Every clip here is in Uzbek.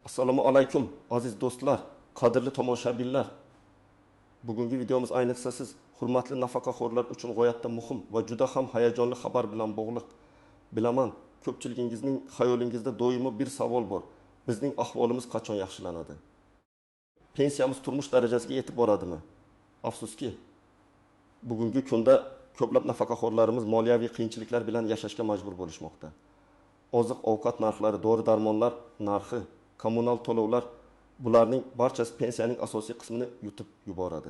Assalomu alaykum aziz do'stlar, qadrli tomoshabinlar. Bugungi videomiz ayniqsa siz hurmatli nafaqaxo'rlar uchun g'oyatda muhim va juda ham hayajonli xabar bilan bog'liq. Bilaman, ko'pchiligingizning xayolingizda doimo bir savol bor. Bizning ahvolimiz qachon yaxshilanadi? Pensiyamiz turmush darajasiga yetib boradimi? Afsuski, bugungi kunda ko'plab nafaqaxo'rlarimiz moliyaviy qiyinchiliklar bilan yashashga majbur bo'lishmoqda. Oziq-ovqat narxlari, dori-darmonlar narxi, kommunal to'lovlar, bularning barchasi pensiyaning asosiy qismini yutib yuboradi.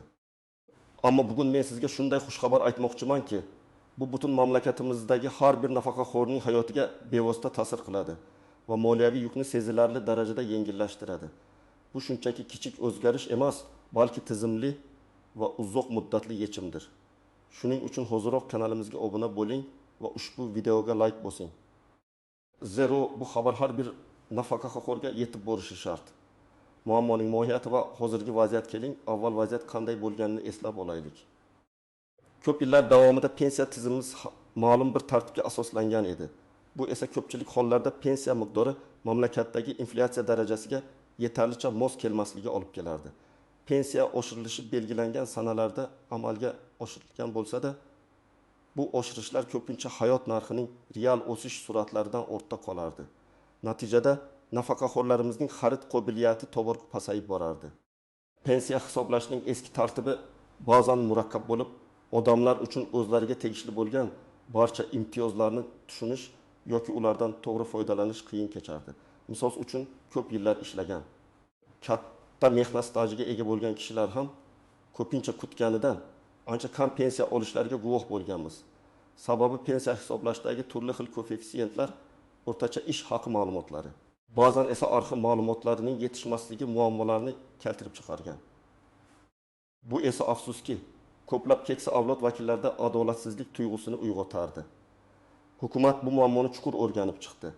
Ammo bugun men sizga shunday xushxabar aytmoqchimanki, bu butun mamlakatimizdagi har bir nafaqaxo'rning hayotiga bevosita ta'sir qiladi va moliyaviy yukni sezilarli darajada yengillashtiradi. Bu shunchaki kichik o'zgarish emas, balki tizimli va uzoq muddatli yechimdir. Shuning uchun hoziroq kanalimizga obuna bo'ling va ushbu videoga like bosing. Zero bu xabar har bir nafaqaxo'rga yetib borishi shart. Muammoning mohiyati va hozirgi vaziyat. Keling, avval vaziyat qanday bo'lganini eslab olaylik. Ko'p yillar davomida pensiya tizimimiz ma'lum bir tartibga asoslangan edi. Bu esa ko'pchilik hollarda pensiya miqdori mamlakatdagi inflyatsiya darajasiga yetarlicha mos kelmasligiga olib kelardi. Pensiya oshirilishi belgilangan sanalarda amalga oshirilgan bo'lsa-da, bu oshirishlar ko'pincha hayot narxining real o'sish sur'atlaridan ortda qolardi. Natijada nafaqaxo'rlarimizning xarid qobiliyati tobora pasayib borardi. Pensiya hisoblashning eski tartibi ba'zan murakkab bo'lib, odamlar uchun o'zlariga tegishli bo'lgan barcha imtiyozlarni tushunish yoki ulardan to'g'ri foydalanish qiyin kechardi. Misol uchun, ko'p yillar ishlagan, katta mehnat stajiga ega bo'lgan kishilar ham ko'pincha kutganidan ancha kam pensiya olishlariga guvoh bo'lganmiz. Sababi pensiya hisoblashdagi turli xil koeffitsiyentlar o'rtacha ish haqi ma'lumotlari, ba'zan esa arxiv ma'lumotlarining yetishmasligi muammolarni keltirib chiqargan. Bu esa afsuski ko'plab keksa avlod vakillarida adolatsizlik tuyg'usini uyg'otardi. Hukumat bu muammoni chuqur o'rganib chiqdi.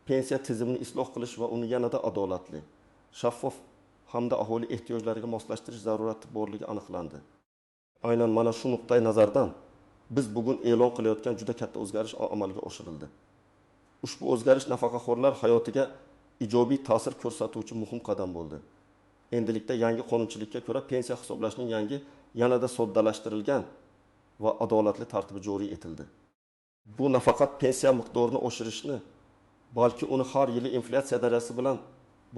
Pensiya tizimini isloh qilish va uni yanada adolatli, shaffof hamda aholi ehtiyojlariga moslashtirish zarurati borligi aniqlandi. Aynan mana shu nuqtai nazardan biz bugun e'lon qilayotgan juda katta o'zgarish amalga oshirildi. Ushbu o'zgarish nafaqaxo'rlar hayotiga ijobiy ta'sir ko'rsatuvchi muhim qadam bo'ldi. Endilikda yangi qonunchilikka ko'ra pensiya hisoblashning yangi, yanada soddalashtirilgan va adolatli tartibi joriy etildi. Bu nafaqat pensiya miqdorini oshirishni, balki uni har yili inflyatsiya darajasi bilan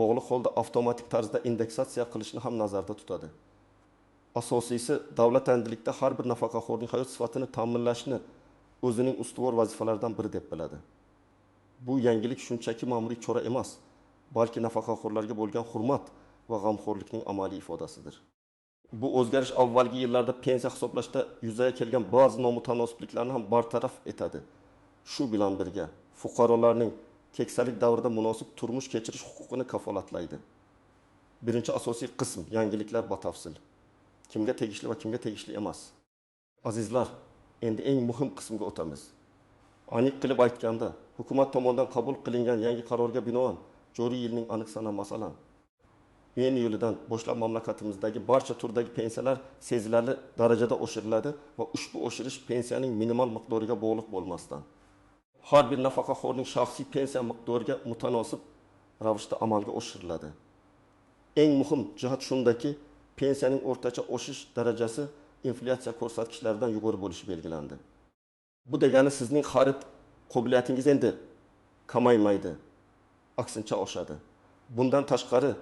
bog'liq holda avtomatik tarzda indeksatsiya qilishni ham nazarda tutadi. Asosiysi, davlat endilikda har bir nafaqaxo'rning hayot sifatini ta'minlashni o'zining ustuvor vazifalaridan biri deb biladi. Bu yangilik shunchaki ma'muriy chora emas, balki nafaqaxo'rlarga bo'lgan hurmat va g'amxo'rlikning amaliy ifodasidir. Bu o'zgarish avvalgi yillarda pensiya hisoblashda yuzaga kelgan ba'zi nomutanosibliklarni ham bartaraf etadi. Shu bilan birga fuqarolarning keksalik davrida munosib turmush kechirish huquqini kafolatlaydi. Birinchi asosiy qism yangiliklar batafsil. Kimga tegishli va kimga tegishli emas. Azizlar, endi eng muhim qismga o'tamiz. Aniq qilib aytganda, hukumat tomonidan qabul qilingan yangi qarorga binoan joriy yilning aniq sana, masalan, iyun yilidan boshlab mamlakatimizdagi barcha turdagi pensiyalar sezilarli darajada oshiriladi va ushbu oshirish pensiyaning minimal miqdoriga bog'liq bo'lmasdan har bir nafaqaxo'rning shaxsiy pensiya miqdoriga mutanosib ravishda amalga oshiriladi. Eng muhim jihat shundaki, pensiyaning o'rtacha oshish darajasi inflyatsiya ko'rsatkichlaridan yuqori bo'lishi belgilandi. Bu degani sizning xarid qobiliyatingiz endi kamaymaydi, aksincha oshadi. Bundan tashqari,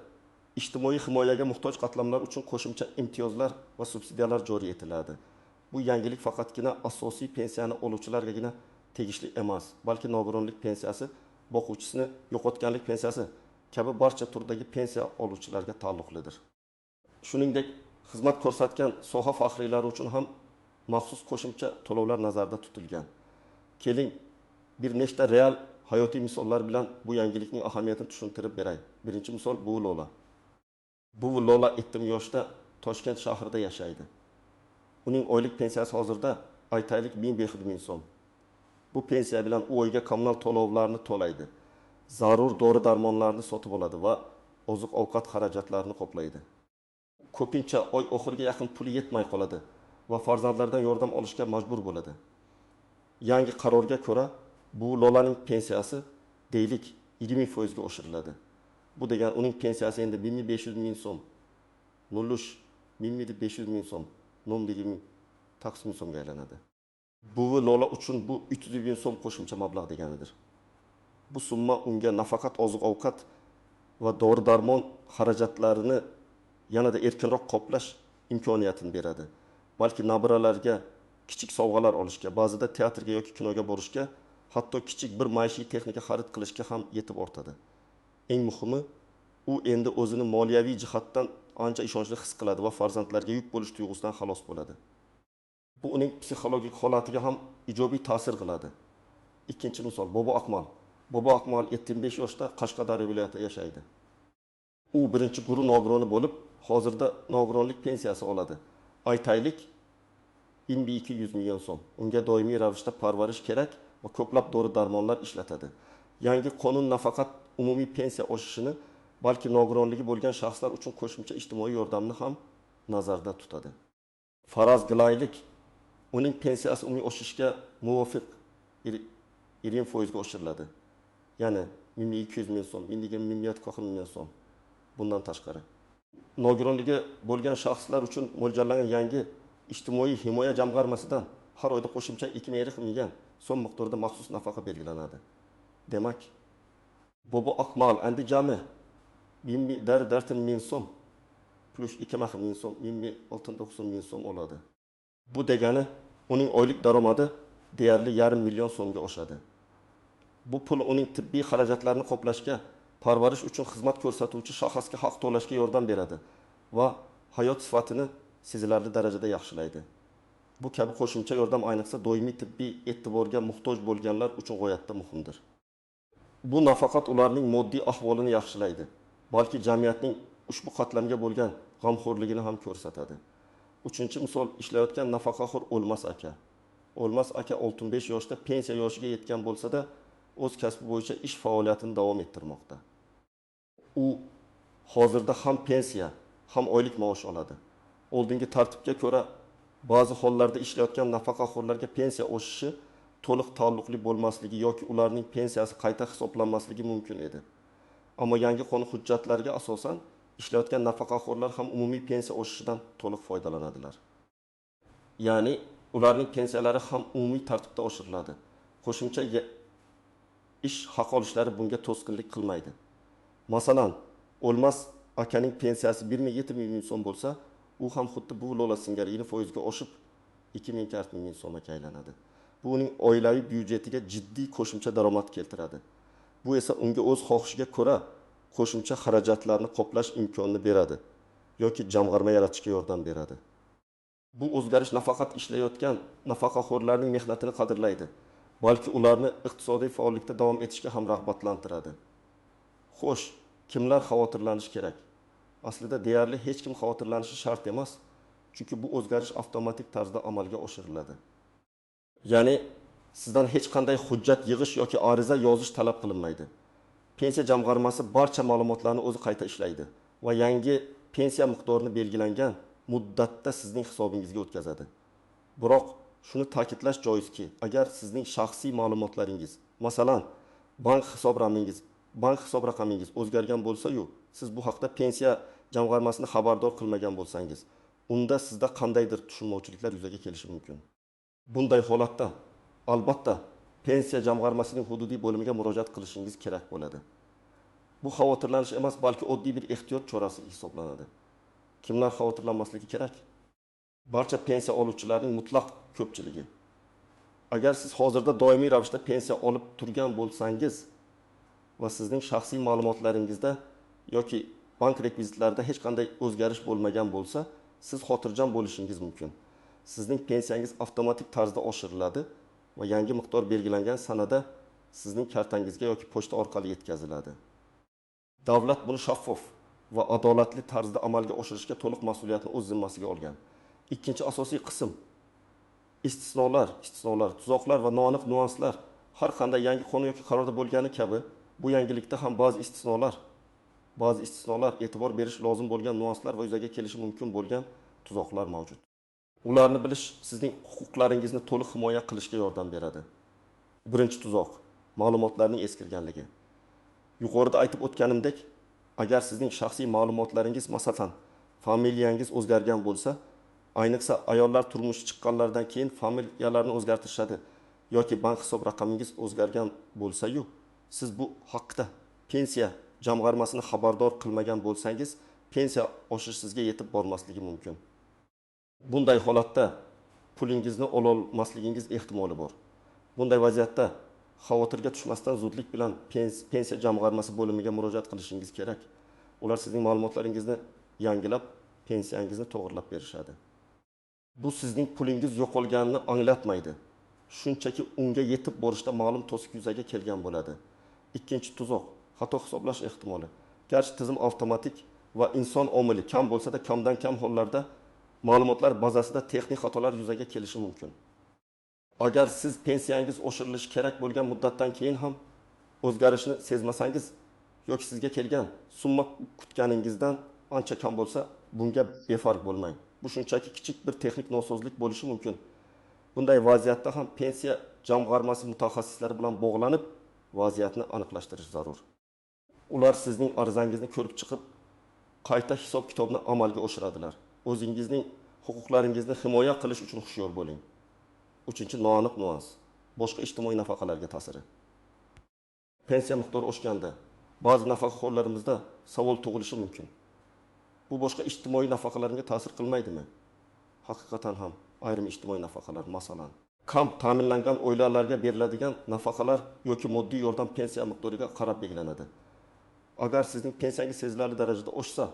ijtimoiy himoyaga muhtoj qatlamlar uchun qo'shimcha imtiyozlar va subsidiyalar joriy etiladi. Bu yangilik faqatgina asosiy pensiyani oluvchilargagina tegishli emas, balki nogironlik pensiyasi, boquvchisini yo'qotganlik pensiyasi kabi barcha turdagi pensiya oluvchilarga taalluqlidir. Shuningdek, xizmat ko'rsatgan soha faxriylari uchun ham maxsus qo'shimcha to'lovlar nazarda tutilgan. Keling, bir nechta real hayotiy misollar bilan bu yangilikning ahamiyatini tushuntirib beray. Birinchi misol bu Lola. Bu Lola 7 yoshda Toshkent shahrida yashaydi. Uning oylik pensiyasi hozirda aytaylik 1500 ming so'm. Bu pensiya bilan u oyga kommunal to'lovlarni to'laydi. Zarur dori-darmonlarni sotib oladi va oziq-ovqat xarajatlarini qoplaydi. Ko'pincha oy oxiriga yaqin puli yetmay qoladi va farzandlaridan yordam olishga majbur bo'ladi. Yangi qarorga ko'ra bu Lolaning pensiyasi deylik 20% ga oshiriladi. Bu degani uning pensiyasi endi 1500 ming so'm. 03 1500 ming so'm. 9 ming so'mga aylanadi. Buvi Lola uchun bu 300 ming so'm qo'shimcha mablag' deganidir. Bu summa unga nafaqat oziq-ovqat va dori-darmon xarajatlarini yanada erkinroq qoplash imkoniyatini beradi, balki nabiralarga kichik sovg'alar olishga, ba'zida teatrga yoki kinoga borishga, hatto kichik bir maishiy texnika xarid qilishga ham yetib ortadi. Eng muhimi, u endi o'zini moliyaviy jihatdan ancha ishonchli his qiladi va farzandlarga yuk bo'lish tuyg'usidan xalos bo'ladi. Bu uning psixologik holatiga ham ijobiy ta'sir qiladi. Ikkinchi misol, Bobo Akmal. Bobo Akmal 75 yoshda Qashqadaryo viloyatida yashaydi. U birinchi guruh nogironi bo'lib, hozirda nogironlik pensiyasi oladi. Aytaylik, 1200 million so'm. Unga doimiy ravishda parvarish kerak va ko'plab dori-darmonlar ishlatadi. Yangi qonun nafaqat umumiy pensiya oshishini, balki nogironligi bo'lgan shaxslar uchun qo'shimcha ijtimoiy yordamni ham nazarda tutadi. Faraz qilaylik, uning pensiyasi umumiy oshishga muvofiq 20% ga oshiriladi. Ya'ni 1200 ming so'm, 1040 million so'm. Bundan tashqari, nogironligi bo'lgan shaxslar uchun mo'ljallangan yangi ijtimoiy himoya jamg'armasidan har oyda qo'shimcha 2,5 million so'm miqdorida maxsus nafaqa belgilanadi. Demak, Bobo Akmal endi jami 1004 ming so'm plus 2,5 ming so'm, 1069 ming so'm oladi. Bu degani uning oylik daromadi deyarli 0,5 million so'mga oshadi. Bu pul uning tibbiy xarajatlarini qoplashga, parvarish uchun xizmat ko'rsatuvchi shaxsga haq to'lashga yordam beradi va hayot sifatini sezilarli darajada yaxshilaydi. Bu kabi qo'shimcha yordam ayniqsa doimiy tibbiy e'tiborga muhtoj bo'lganlar uchun g'oyatda muhimdir. Bu nafaqat ularning moddiy ahvolini yaxshilaydi, balki jamiyatning ushbu qatlamga bo'lgan g'amxo'rligini ham ko'rsatadi. Uchinchi misol, ishlayotgan nafaqaxo'r O'lmas aka. O'lmas aka 65 yoshda pensiya yoshiga yetgan bo'lsa-da, o'z kasbi bo'yicha ish faoliyatini davom ettirmoqda. U hozirda ham pensiya, ham oylik maosh oladi. Oldingi tartibga ko'ra, ba'zi hollarda ishlayotgan nafaqaxo'rlarga pensiya oshishi to'liq taalluqli bo'lmasligi yoki ularning pensiyasi qayta hisoblanmasligi mumkin edi. Ammo yangi qonun hujjatlariga asosan ishlayotgan nafaqaxo'rlar ham umumiy pensiya oshishidan to'liq foydalanadilar. Ya'ni ularning pensiyalari ham umumiy tartibda oshiriladi. Qo'shimcha ish haq olishlari bunga to'sqinlik qilmaydi. Masalan, O'lmas akaning pensiyasi 1,7 million so'm bo'lsa, u ham xuddi bu Lola singari 20% ga oshib 2,4 million so'mga aylanadi. Bu uning oilaviy byudjetiga jiddiy qo'shimcha daromad keltiradi. Bu esa unga o'z xohishiga ko'ra qo'shimcha xarajatlarni qoplash imkonini beradi yoki jamg'arma yaratishga yordam beradi. Bu o'zgarish nafaqat ishlayotgan nafaqaxo'rlarning mehnatini qadrlaydi, balki ularni iqtisodiy faollikda davom etishga ham rag'batlantiradi. Xo'sh, kimlar xavotirlanishi kerak? Aslida deyarli hech kim xavotirlanishi shart emas, chunki bu o'zgarish avtomatik tarzda amalga oshiriladi. Ya'ni sizdan hech qanday hujjat yig'ish yoki ariza yozish talab qilinmaydi. Pensiya jamg'armasi barcha ma'lumotlarni o'zi qayta ishlaydi va yangi pensiya miqdorini belgilangan muddatda sizning hisobingizga o'tkazadi. Biroq shuni ta'kidlash joizki, agar sizning shaxsiy ma'lumotlaringiz, masalan, bank hisob raqamingiz o'zgargan bo'lsa-yu, siz bu haqda pensiya jamg'armasini xabardor qilmagan bo'lsangiz, unda sizda qandaydir tushunmovchiliklar yuzaga kelishi mumkin. Bunday holatda albatta pensiya jamg'armasining hududiy bo'limiga murojaat qilishingiz kerak bo'ladi. Bu xavotirlanish emas, balki oddiy bir ehtiyot chorasi hisoblanadi. Kimlar xavotirlanmasligi kerak? Barcha pensiya oluvchilarning mutlaq ko'pchiligi. Agar siz hozirda doimiy ravishda pensiya olib turgan bo'lsangiz va sizning shaxsiy ma'lumotlaringizda yoki bank rekvizitlarida hech qanday o'zgarish bo'lmagan bo'lsa, siz xotirjam bo'lishingiz mumkin. Sizning pensiyangiz avtomatik tarzda oshiriladi va yangi miqdor belgilangan sanada sizning kartangizga yoki pochta orqali yetkaziladi. Davlat buni shaffof va adolatli tarzda amalga oshirishga to'liq mas'uliyatni o'z zimmasiga olgan. Ikkinchi asosiy qism istisnolar, tuzoqlar va noaniq nuanslar. Har qanday yangi qonun yoki qarorda bo'lgani kabi, bu yangilikda ham ba'zi istisnolar, e'tibor berish lozim bo'lgan nuanslar va yuzaga kelishi mumkin bo'lgan tuzoqlar mavjud. Ularni bilish sizning huquqlaringizni to'liq himoya qilishga yordam beradi. Birinchi tuzoq ma'lumotlarning eskirganligi. Yuqorida aytib o'tganimdek, Agar sizning shaxsiy ma'lumotlaringiz, masalan, familiyangiz o'zgargan bo'lsa, ayniqsa ayollar turmush chiqqanlaridan keyin familiyalarini o'zgartirishadi, yoki bank hisob raqamingiz o'zgargan bo'lsa-yu, siz bu haqda Pensiya jamg'armasini xabardor qilmagan bo'lsangiz, pensiya oshishi sizga yetib bormasligi mumkin. Bunday holatda pulingizni ololmasligingiz ehtimoli bor. Bunday vaziyatda xavotirga tushmasdan zudlik bilan pensiya jamg'armasi bo'limiga murojaat qilishingiz kerak. Ular sizning ma'lumotlaringizni yangilab, pensiyangizni to'g'rilab berishadi. Bu sizning pulingiz yo'qolganini anglatmaydi. Shunchaki unga yetib borishda ma'lum to'siq yuzaga kelgan bo'ladi. Ikkinchi tuzoq, xato hisoblash ehtimoli. Garchi tizim avtomatik va inson omili kam bo'lsa-da, kamdan kam hollarda ma'lumotlar bazasida texnik xatolar yuzaga kelishi mumkin. Agar siz pensiyangiz oshirilishi kerak bo'lgan muddatdan keyin ham o'zgarishni sezmasangiz yoki sizga kelgan summa kutganingizdan ancha kam bo'lsa, bunga befarq bo'lmang. Bu shunchaki kichik bir texnik nosozlik bo'lishi mumkin. Bunday vaziyatda ham pensiya jamg'armasi mutaxassislari bilan bog'lanib, vaziyatni aniqlashtirish zarur. Ular sizning arizangizni ko'rib chiqib, qayta hisob-kitobni amalga oshiradilar. O'zingizning huquqlaringizni himoya qilish uchun hushyor bo'ling. Uchinchi noaniq nuans, boshqa ijtimoiy nafaqalarga ta'siri. Pensiya miqdori oshganda ba'zi nafaqaxo'rlarimizda savol tug'ilishi mumkin. Bu boshqa ijtimoiy nafaqalarga ta'sir qilmaydimi? Haqiqatan ham ayrim ijtimoiy nafaqalar, masalan, kam ta'minlangan oilalarga beriladigan nafaqalar yoki moddiy yordam pensiya miqdoriga qarab belgilanadi. Agar sizning pensiyangiz sezilarli darajada oshsa,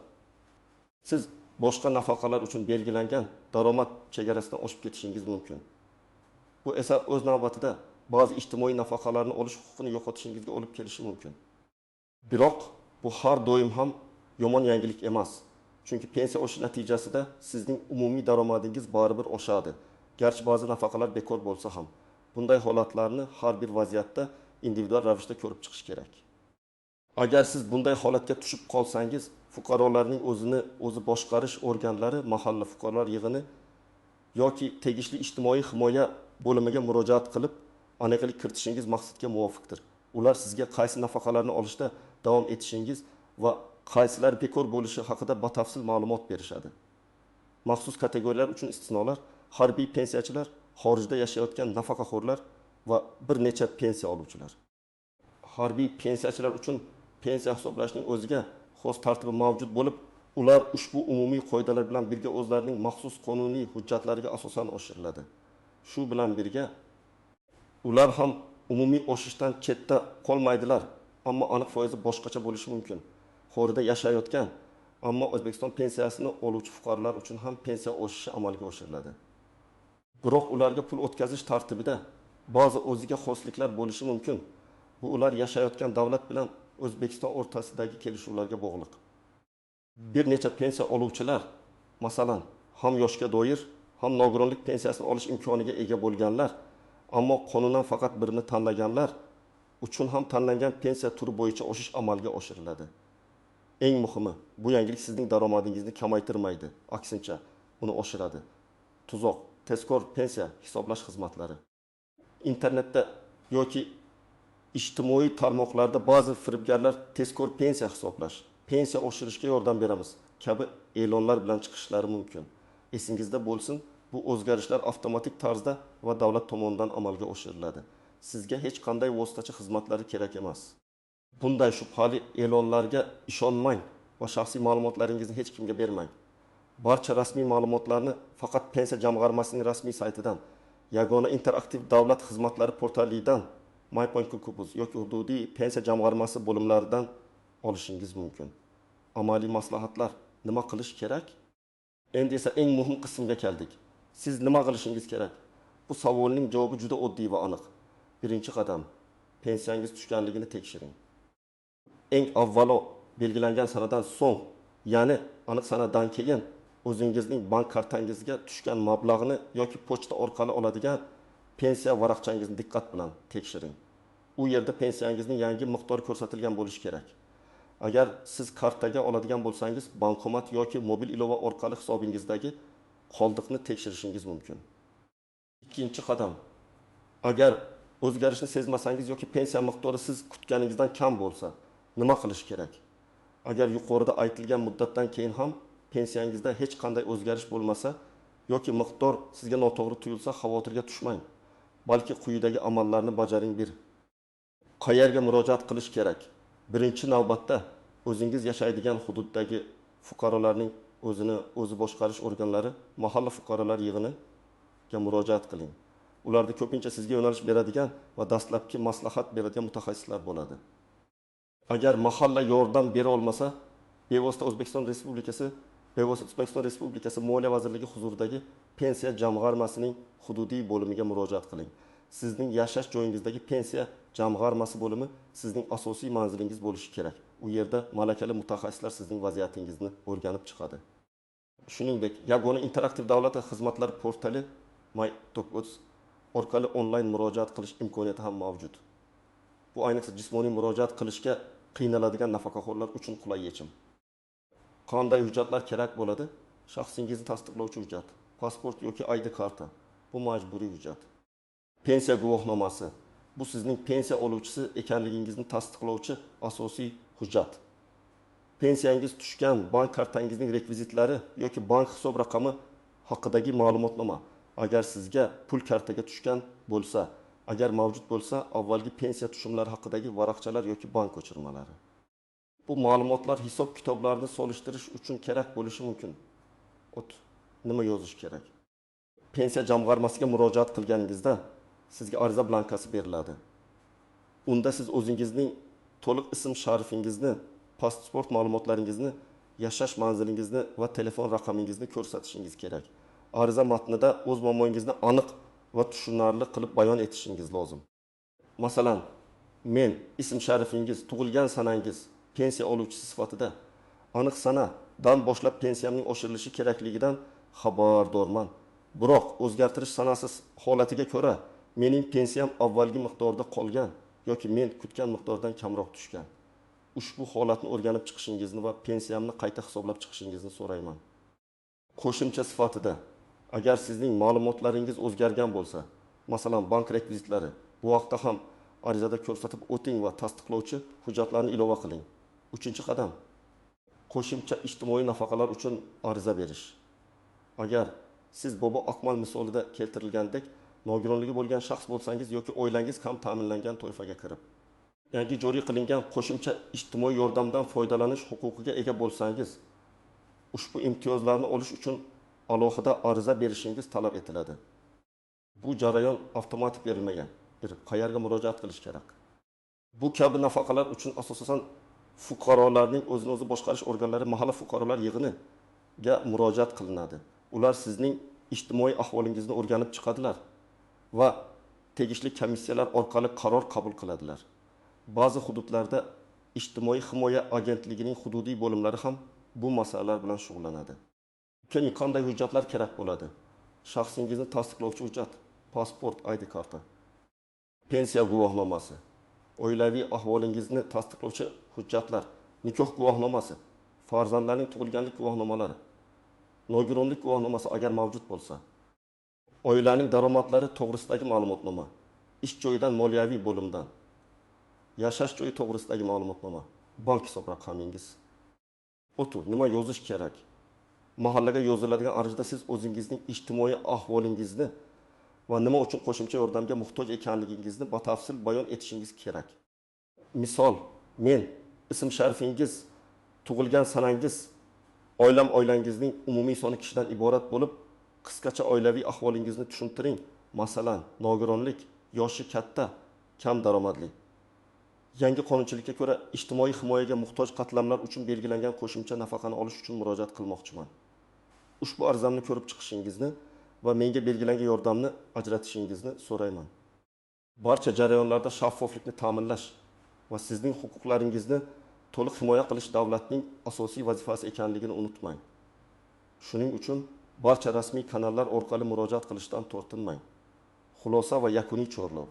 siz boshqa nafaqalar uchun belgilangan daromad chegarasidan oshib ketishingiz mumkin. Bu esa o'z navbatida ba'zi ijtimoiy nafaqalarni olish huquqini yo'qotishingizga olib kelishi mumkin. Biroq bu har doim ham yomon yangilik emas. Chunki pensiya oshishi natijasida sizning umumiy daromadingiz baribir oshadi. Garchi ba'zi nafaqalar bekor bo'lsa ham. Bunday holatlarni har bir vaziyatda individual ravishda ko'rib chiqish kerak. Agar siz bunday holatga tushib qolsangiz, fuqarolarning o'zini o'zi boshqarish organlari, mahalla fuqarolar yig'ini yoki tegishli ijtimoiy himoya bo'limiga murojaat qilib, aniqlik kiritishingiz maqsadga muvofiqdir. Ular sizga qaysi nafaqalarni olishda davom etishingiz va qaysilar bekor bo'lishi haqida batafsil ma'lumot berishadi. Maxsus kategoriyalar uchun istisnolar: harbiy pensiyachilar, xorijda yashayotgan nafaqaxo'rlar va bir necha pensiya oluvchilar. Harbiy pensiyachilar uchun pensiya hisoblashning o'ziga xos tartibi mavjud bo'lib, ular ushbu umumiy qoidalar bilan birga o'zlarining maxsus qonuniy hujjatlariga asosan oshiriladi. Shu bilan birga ular ham umumiy oshishdan chetda qolmaydilar, ammo aniq foizi boshqacha bo'lishi mumkin. Xorijda yashayotgan, ammo O'zbekiston pensiyasini oluvchi fuqarolar uchun ham pensiya oshishi amalga oshiriladi. Biroq ularga pul o'tkazish tartibida ba'zi o'ziga xosliklar bo'lishi mumkin. Bu ular yashayotgan davlat bilan O'zbekiston o'rtasidagi kelishuvlarga bog'liq. Bir necha pensiya oluvchilar, masalan, ham yoshga doir, ham nogironlik pensiyasini olish imkoniga ega bo'lganlar, ammo qonunan faqat birini tanlaganlar uchun ham tanlangan pensiya turi bo'yicha oshish amalga oshiriladi. Eng muhimi, bu yangilik sizning daromadingizni kamaytirmaydi, aksincha uni oshiradi. Tuzoq, tezkor pensiya hisoblash xizmatlari. Internetda yoki ijtimoiy tarmoqlarda ba'zi firibgarlar tezkor pensiya hisoblash, pensiya oshirishga yordam beramiz kabi e'lonlar bilan chiqishlari mumkin. Esingizda bo'lsin, bu o'zgarishlar avtomatik tarzda va davlat tomonidan amalga oshiriladi. Sizga hech qanday vositachi xizmatlari kerak emas. Bunday shubhali e'lonlarga ishonmang va shaxsiy ma'lumotlaringizni hech kimga bermang. Barcha rasmiy ma'lumotlarni faqat Pensiya jamg'armasining rasmiy saytidan, yagona interaktiv davlat xizmatlari portalidan, myPoint.uz yoki hududiy pensiya jamg'armasi bo'limlaridan olishingiz mumkin. Amaliy maslahatlar: nima qilish kerak? Endi esa eng muhim qismga keldik. Siz nima qilishingiz kerak? Bu savolning javobi juda oddiy va aniq. Birinchi qadam: pensiyangiz tushganligini tekshiring. Eng avvalo belgilangan sanadan so'ng, ya'ni aniq sanadan keyin o'zingizning bank kartangizga tushgan mablag'ni yoki pochta orqali oladigan pensiya varaqchangizni diqqat bilan tekshiring. U yerda pensiyangizning yangi miqdori ko'rsatilgan bo'lishi kerak. Agar siz kartaga oladigan bo'lsangiz, bankomat yoki mobil ilova orqali hisobingizdagi qoldiqni tekshirishingiz mumkin. Ikkinchi qadam: agar o'zgarishni sezmasangiz yoki pensiya miqdori siz kutganingizdan kam bo'lsa, nima qilish kerak? Agar yuqorida aytilgan muddatdan keyin ham pensiyangizda hech qanday o'zgarish bo'lmasa yoki miqdor sizga noto'g'ri tuyulsa, xavotirga tushmang, balki quyidagi amallarni bajaring 1. Qayerga murojaat qilish kerak? Birinchi navbatda o'zingiz yashaydigan hududdagi fuqarolarning o'zini o'zi boshqarish organlari, mahalla fuqarolar yig'iniga murojaat qiling. Ularda ko'pincha sizga yo'nalish beradigan va dastlabki maslahat beradigan mutaxassislar bo'ladi. Agar mahalla yordam bera olmasa, bevosita O'zbekiston Respublikasi Moliya vazirligi huzuridagi pensiya jamg'armasining hududiy bo'limiga murojaat qiling. Sizning yashash joyingizdagi pensiya jamg'armasi bo'limi sizning asosiy manzilingiz bo'lishi kerak. U yerda malakali mutaxassislar sizning vaziyatingizni o'rganib chiqadi. Shuningdek, yagona interaktiv davlat xizmatlar portali my.uz orqali onlayn murojaat qilish imkoniyati ham mavjud. Bu ayniqsa jismoniy murojaat qilishga qiynaladigan nafaqaxo'rlar uchun qulay yechim. Qanday hujjatlar kerak bo'ladi? Shaxsingizni tasdiqlovchi hujjat, pasport yoki ID karta. Bu majburiy hujjat. Pensiya guvohnomasi. Bu sizning pensiya oluvchisi ekanligingizni tasdiqlovchi asosiy hujjat. Pensiyangiz tushgan bank kartangizning rekvizitlari yoki bank hisob raqami haqidagi ma'lumotnoma. Agar sizga pul kartaga tushgan bo'lsa, agar mavjud bo'lsa, avvalgi pensiya tushumlari haqidagi varaqchalar yoki bank ko'chirmalari. Bu ma'lumotlar hisob kitoblarni solishtirish uchun kerak bo'lishi mumkin. Nima yozish kerak? Pensiya jamg'armasiga murojaat qilganingizda sizga ariza blankasi beriladi. Unda siz o'zingizning to'liq ism sharifingizni, pasport ma'lumotlaringizni, yashash manzilingizni va telefon raqamingizni ko'rsatishingiz kerak. Ariza matnida o'z muammoingizni aniq va tushunarli qilib bayon etishingiz lozim. Masalan, men ism sharifingiz, tug'ilgan sanangiz, pensiya oluvchisi sifatida aniq sanadan boshlab pensiyamning oshirilishi kerakligidan xabardorman. Biroq o'zgartirish sanasi holatiga ko'ra mening pensiyam avvalgi miqdorda qolgan yoki men kutgan miqdordan kamroq tushgan. Ushbu holatni o'rganib chiqishingizni va pensiyamni qayta hisoblab chiqishingizni so'rayman. Qo'shimcha sifatida, agar sizning ma'lumotlaringiz o'zgargan bo'lsa, masalan, bank rekvizitlari, bu vaqtda ham arizada ko'rsatib o'ting va tasdiqlovchi hujjatlarni ilova qiling. 3-qadam. Qo'shimcha ijtimoiy nafaqalar uchun ariza berish. Agar siz Bobo Akmal misolida keltirilgandek nogironligi bo'lgan shaxs bo'lsangiz yoki oilangiz kam ta'minlangan toifaga kirib, yangi joriy qilingan qo'shimcha ijtimoiy yordamdan foydalanish huquqiga ega bo'lsangiz, ushbu imtiyozlarni olish uchun alohida ariza berishingiz talab etiladi. Bu jarayon avtomatik berilmagan. Qayerga murojaat qilish kerak? Bu kabi nafaqalar uchun asosan fuqarolarning o'zini o'zi boshqarish organlari, mahalla fuqarolar yig'iniga murojaat qilinadi. Ular sizning ijtimoiy ahvolingizni o'rganib chiqadilar va tegishli komissiyalar orqali qaror qabul qiladilar. Ba'zi hududlarda ijtimoiy himoya agentligining hududiy bo'limlari ham bu masalalar bilan shug'ullanadi. Keyin qanday hujjatlar kerak bo'ladi? Shaxsingizni tasdiqlovchi hujjat, pasport, ID karta, pensiya guvohnomasi, oilaviy ahvolingizni tasdiqlovchi hujjatlar, nikoh guvohnomasi, farzandlarning tug'ilganlik guvohnomalari, nogironlik guvohnomasi agar mavjud bo'lsa, oilaning daromadlari to'g'risidagi ma'lumotnoma, ish joyidan moliyaviy bo'limdan, yashash joyi to'g'risidagi ma'lumotnoma, bank hisob raqamingiz. Nima yozish kerak? Mahallaga yoziladigan arizada siz o'zingizning ijtimoiy ahvolingizni va nima uchun qo'shimcha yordamga muhtoj ekanligingizni batafsil bayon etishingiz kerak. Misol, men ism sharifingiz, tug'ilgan sanangiz, oilam oilangizning umumiy soni kishidan iborat bo'lib, qisqacha oilaviy ahvolingizni tushuntiring. Masalan, nogironlik, yoshi katta, kam daromadli. Yangi qonunchilikka ko'ra ijtimoiy himoyaga muhtoj qatlamlar uchun belgilangan qo'shimcha nafaqani olish uchun murojaat qilmoqchiman. Ushbu arizamni ko'rib chiqishingizni va menga belgilangan yordamni ajratishingizni so'rayman. Barcha jarayonlarda shaffoflikni ta'minlash va sizning huquqlaringizni to'liq himoya qilish davlatning asosiy vazifasi ekanligini unutmang. Shuning uchun barcha rasmiy kanallar orqali murojaat qilishdan tortinmang. Xulosa va yakuniy chorlov.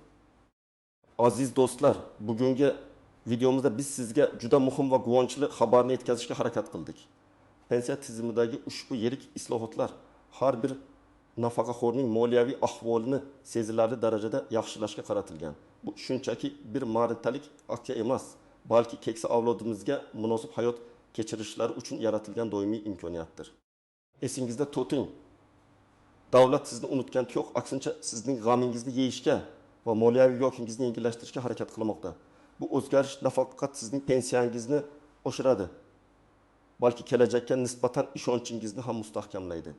Aziz do'stlar, bugungi videomizda biz sizga juda muhim va quvonchli xabarni yetkazishga harakat qildik. Pensiya tizimidagi ushbu yirik islohotlar har bir nafaqaxo'rning moliyaviy ahvolini sezilarli darajada yaxshilashga qaratilgan. Bu shunchaki bir martalik aksiya emas, balki keksa avlodimizga munosib hayot kechirishlari uchun yaratilgan doimiy imkoniyatdir. Esingizda tuting, davlat sizni unutgani yo'q, aksincha sizning g'amingizni yeyishga va moliyaviy yukingizni yengillashtirishga harakat qilmoqda. Bu o'zgarish nafaqat sizning pensiyangizni oshiradi, balki kelajakka nisbatan ishonchingizni ham mustahkamlaydi.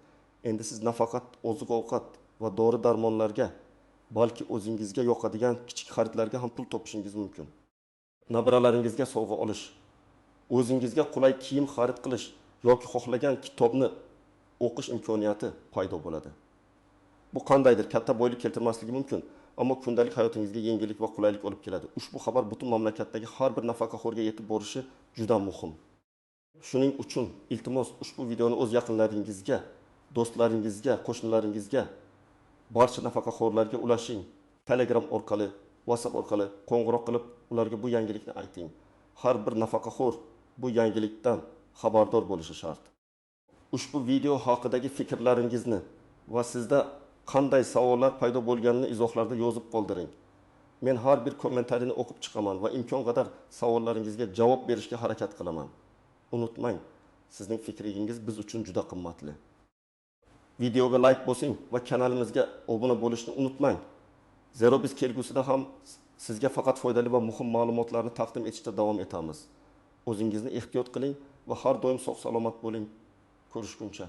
Endi siz nafaqat oziq-ovqat va dori-darmonlarga, balki o'zingizga yoqadigan kichik xaridlarga ham pul topishingiz mumkin. Nabiralaringizga sovg'a olish, o'zingizga qulay kiyim xarid qilish yoki xohlagan kitobni o'qish imkoniyati paydo bo'ladi. Bu qandaydir katta boylik keltirmasligi mumkin, ammo kundalik hayotingizga yengillik va qulaylik olib keladi. Ushbu xabar butun mamlakatdagi har bir nafaqaxo'rga yetib borishi juda muhim. Shuning uchun iltimos, ushbu videoni o'z yaqinlaringizga, do'stlaringizga, qo'shnilaringizga, barcha nafaqaxo'rlarga ulashing. Telegram orqali, WhatsApp orqali qo'ng'iroq qilib, ularga bu yangilikni ayting. Har bir nafaqaxo'r bu yangilikdan xabardor bo'lishi shart. Ushbu video haqidagi fikrlaringizni va sizda qanday savollar paydo bo'lganini izohlarda yozib qoldiring. Men har bir kommentariyni o'qib chiqaman va imkon qadar savollaringizga javob berishga harakat qilaman. Unutmang, sizning fikringiz biz uchun juda qimmatli. Videoga like bosing va kanalimizga obuna bo'lishni unutmang. Zero biz kelgusida ham sizga faqat foydali va muhim ma'lumotlarni taqdim etishda davom etamiz. O'zingizni ehtiyot qiling va har doim sog' salomat bo'ling. Ko'rishguncha.